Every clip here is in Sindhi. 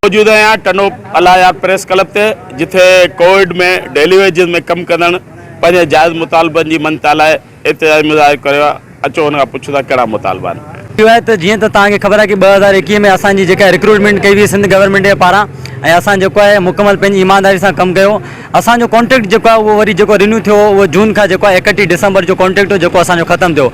موجود آهيان ٽنڊو الايار پريس ڪلب تي جتي ڪووڊ ۾ ڊيلي ويجز ۾ ڪم ڪندڙ پنهنجي جائز مطالبن جي مڃتا لاء احتجاجي مظاهرو ڪريو آهي اچو ان کان پڇون ٿا ڪهڙا مطالبا آهن. اهو آهي ته جيئن ته توهان کي خبر آهي ڪي 2021 ۾ اسان جي جيڪا ريڪروٽمينٽ ڪئي وئي سنڌ گورنمينٽ جي پاران ۽ اسان جيڪو آهي مڪمل پنهنجي ايمانداري سان ڪم ڪيو اسان جو ڪانٽريڪٽ جيڪو آهي اهو وري جيڪو رينيو ٿيو اهو جون کان جيڪو آهي 31 ڊسمبر جو ڪانٽريڪٽ هو جيڪو اسان جو ختم ٿيو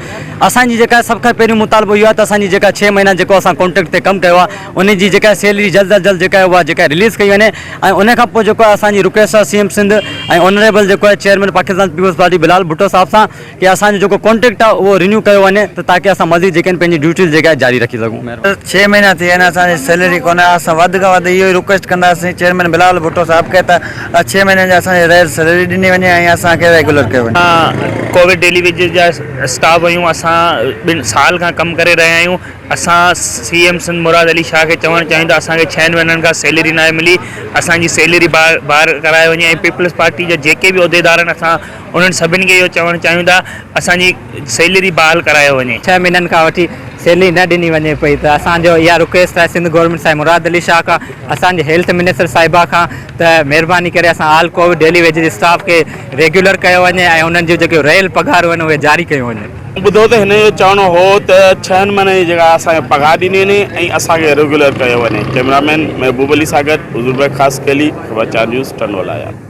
اسان جي جيڪا سڀ کان پهريون مطالبو اهو آهي ته اسان جي جيڪا ڇهه مهينا جيڪو اسان ڪانٽريڪٽ تي ڪم ڪيو آهي ان جي جيڪا سيلري جلد از جلد جيڪا آهي اها جيڪا رليز ڪئي وڃي ۽ ان کان پوء جيڪو آهي اسان جي رڪويسٽ آهي سي ايم سنڌ ۽ آنريبل جيڪو آهي chairman Pakistan peoples party Bilal Bhutto صاحب سان ڪي اسان جو جيڪو ڪانٽريڪٽ آهي اهو رينيو ڪيو وڃي ته تاڪي اسان مزيد جيڪي آهن پنهنجي ڊيوٽيز جيڪا آهي جاري رکي سگهون. ڇهه مهينا ٿي ويا آهن اسان جي سيلري ڪونه آهي اسان وڌ کان وڌ اهو ئي رڪويسٽ ڪنداسين چيئرمين بلاول ڀٽو صاحب کي ته ڇهه مهينن جي اسان جي رهيل سيلري ڏني وڃي ۽ اسان کي ريگيولر ڪيو وڃي. اسان ڪووڊ ڊيلي ويجز جا اسٽاف آهيون اسان ٻن سال کان ڪم ڪري رهيا آهيون اسان سي ايم سنڌ مراد علي شاهه کي چوڻ چاهيون ته اسان کي ڇهن مهينن کان سيلري ناهي ملي اسان جي سيلري بحال ڪرائي وڃي ۽ پيپلز پارٽي جا جيڪي به عهديدار آهن اسان انهن سڀني کي اهو چوڻ چاهيون ٿا اسان جي سيلري بحال ڪرايو وڃي. ڇهه مهينن کان وٺي سيلري نه ڏني وڃي پئي ته اسان جو اها رڪويسٽ آهي سنڌ گورنمينٽ سائين مراد علي شاهه کان اسان جي هيلٿ منسٽر صاحبه کان ته مهرباني ڪري اسان آل ڪووڊ ڊيلي ويجز اسٽاف کي ريگيولر ڪيو وڃي ۽ انهن جون جيڪي رهيل پگهارون آهن اهي جاري ڪيون وڃن. ٻڌو ته هن جو چوڻ هو ته ڇهن مهينن جي جيڪا اسان کي پگهار ڏني وڃي ۽ اسان کي ريگيولر ڪيو وڃي. ڪئميرا مين محبوب علي سان گڏ حضور بخش خاصخيلي، خبر چار نيوز، ٽنڊو الايار.